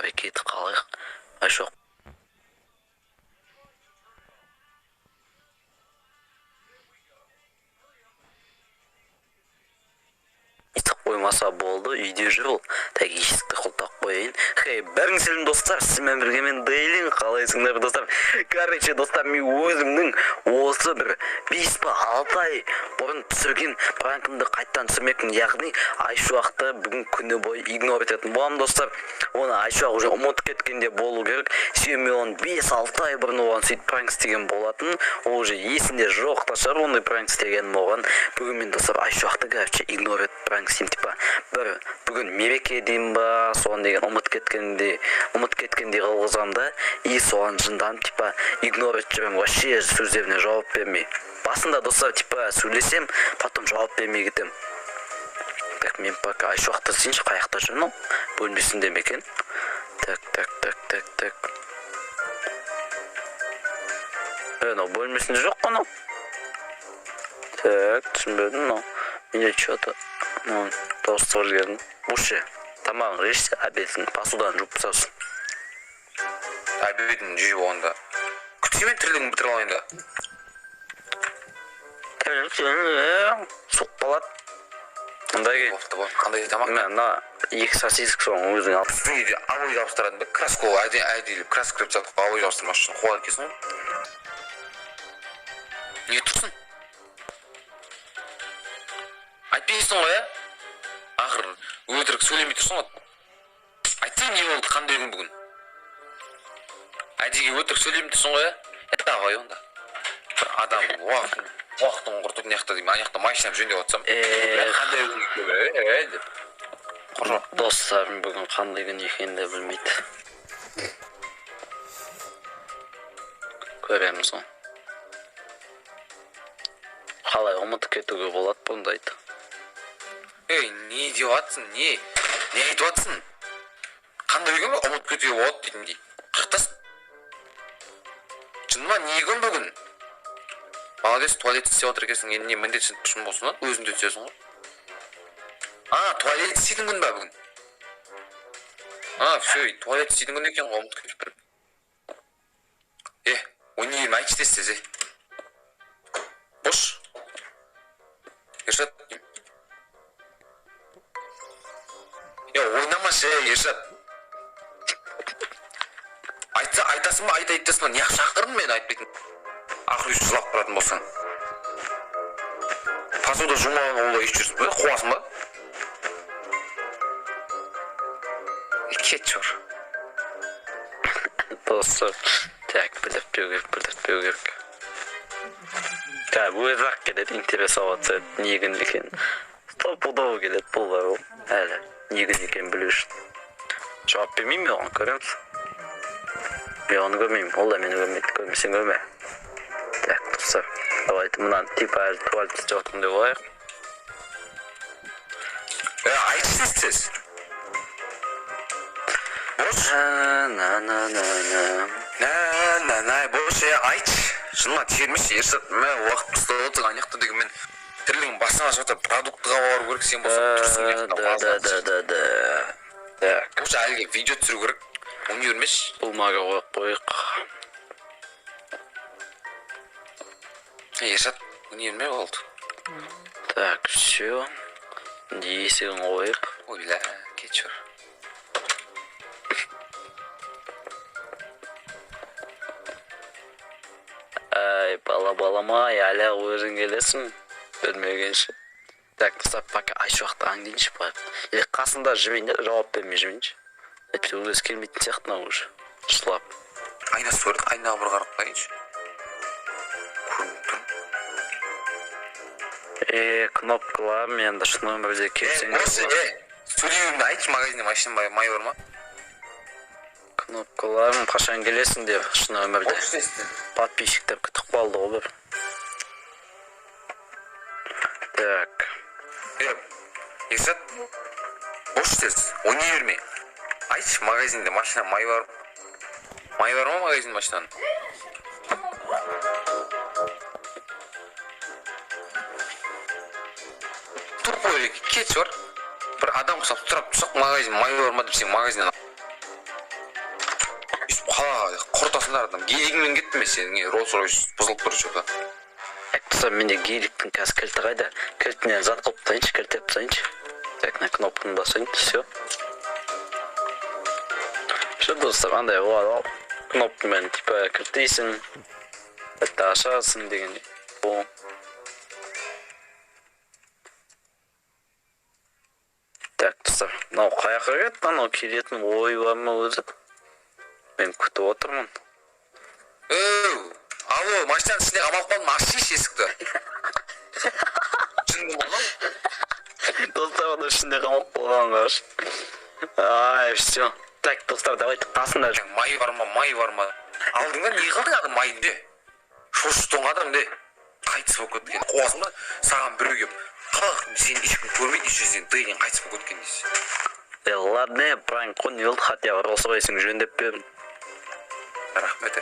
қарай кетіп қалайық. Айшуақ қоймаса болды, үйде жүр ол. Так, есікті құлыптап қояйын. Хей, бәріңіз сәлем достар, сізбен бірге мен Дейлин. Қалайсыңдар достар? Короче, достар, мен өзімнің осы бір 5 па 6 ай бұрын түсірген пранкымды қайтадан түсірмекпін. Яғни Айшуақты бүгін күні бойы игнор ететін боламын достар. Оны Айшуақ уже ұмытып кеткенде болу керек. Себебі мен оны 5-6 ай бұрын оған сөйтіп пранк істеген болатын. Ол уже есінде жоқ та шығар ондай пранк істегенім оған. Бүгін мен достар Айшуақты короче игнор етіп пранк істеймін. Типа бір бүгін мереке деймін ба, соған деген ұмытып кеткендей қылғызамын да, и соған жынданып типа игнор етіп жүремін, вообще сөздеріне жауап бермей. Басында достар типа сөйлесем, потом жауап бермей кетемін. Так, мен пока Айшуақты іздейінші, қай жақта жүр мынау? Бөлмесінде ме екен? Так, так, так, так, так. Мынау бөлмесінде жоқ қой мынау. Так, түсінбедім мынау. Менде чё-то мынау дауыстап жібердім. Вообще, тамағын жеші, обедін, посуданы жуып тастасын. Обедін жей болғанда. Күтсем мен тірлігін бітіріп алайын да. Суық болады. Мындай кел. Болыпты ғой. Қандай тамақ? Мына, мына екі сосиск соның өзің ал. Біздің үйде обой жабыстыратын ба? Краска ол әдейілеп краска кіріп тастадық қой, обой жабыстырмас үшін қуады екенсің ғой. Не тұрсың? Айтпайсың ғой, ә? Ақыры өтірік сөйлемей тұрсың ғой. Айтсаң не болды, қандай күн бүгін? Әдейіге өтірік сөйлемей тұрсың ғой, ә? Давай онда. Бір адам уақытын құртып, мына жақта деймін, ана жақта машинам жөндеп жатсам, қандай күн екен, деп. Құры. Достарым бүгін қандай күн екенін де білмейді. Көреміз ғой. Қалай ұмытып кетуге болады бұндайды? Ей, не деп жатсың, не? Не айтып жатсың? Қандай күн бе? Ұмытып кетуге болады дейтіндей. Қақтасың. Шын ма, не күн бүгін? Молодец, туалет істеп отыр екенсің, енді не міндет шын болсын, а? Өзің де түсесің ғой. А, туалет істейтін күн ба бүгін? А, все, туалет істейтін күн екен ғой, ұмытып кетіп тұрмын. Ойнай берме, айтшы тез тез, ей. Бош. Ершат. Ойнамашы, ей, Ершат. Айтса, айтасың ба, айта айтасың ба, неғып шақырдың мені айтпайтын? Ақыры өйстіп жылап тұратын болсаң. Посуда жумаған олай өйстіп жүрсің бе, қуасың ба? Кет чор. Достар, так, білдіртпеу керек, білдіртпеу керек. Так, өзі-ақ келеді, интересоваться не күн екенін. Стопудово келеді бұл бар ол. Әлі не күн екенін білу үшін. Жауап бермеймін мен оған, көреміз. Мен оны көрмеймін, ол да мені көрмейді, көрмесең көрме. Так, достар, давайте мынаны типа әлі туалет істеп жатырмын деп алайық. Айтшы тез тез. Бош. На, на, на, на. На, на, на, бош, айтшы. Шынына термеші, Ершат, мә, уақыт ұстап отыр, ана жақта деген мен тірлігін басынан ашып жатыр, продуктыға бару керек, сен болсаң тұрсың мына жақта, Да, базар. да, да, да. Так. Бош, әлгі видео түсіру керек. Оны бермеші. Бумага қойып қояйық. Ершат, оны берме болды. Так, все. Есігін қойып. Ой, бля, кетші. Ай, бала баламай, әлі өзің келесің, білмегенше. Так, достар, пока Айшуақты аңдайыншы барып. Или қасында жүрейін де, жауап бермей жүрейінші. Әйтпесе өзі келмейтін сияқты мынау уже. Жылап. Айнасы бар еді, айнаға бір қарап қояйыншы. Көрініп тұр. Кнопкаларым енді шын өмірде келсең Осы, сөйлей айтшы, магазинде машина май бар ма? Кнопкаларым қашан келесің деп шын өмірде. Подписчиктер күтіп қалды ғой бір. Так. Ершат, бош тез, ойнай берме. Айтшы, магазинде машина май бар. Май бар ма магазин машинаның? Тупой кетші бар. Бір адам ұқсап сұрап тұрсақ, магазин май бар ма деп сен магазиннен Құртасыңдар адам. Гелигіңмен кетті ме сенің? Роллс Ройс бұзылып тұр что-то. Так, достар, менде геликтің қазір кілті қайда? Кілтінен зат қылып тастайыншы, кілттеп тастайыншы. Так, мына кнопканы басайын, все. Все, достар, андай болады ғой. Кнопкамен типа кілттейсің, бітті, ашасың дегендей. О. Так, достар, мынау қай жаққа кетті? Анау келетін ой бар ма өзі? Мен күтіп отырмын. Өу, алло, машинаның ішінде қамалып қалдым, ашшы есікті. Жынды ма? Достар, оның ішінде қамалып қалған қарашы. Ай, все. Так, достар, давайте қасында. Май бар ма, май бар ма? Алдың да не қылдың ана майын де? Шошытқан адам де. Қайтыс болып кеткен. Қуасың ба? Саған біреу келіп, қақ, сені ешкім көрмейді, еще сен Дейлин қайтыс болып кеткен дейсің. Е, ладно, пранк қой, не болды, хотя бы Роллс Ройсың жөндеп бердім. Рахмет.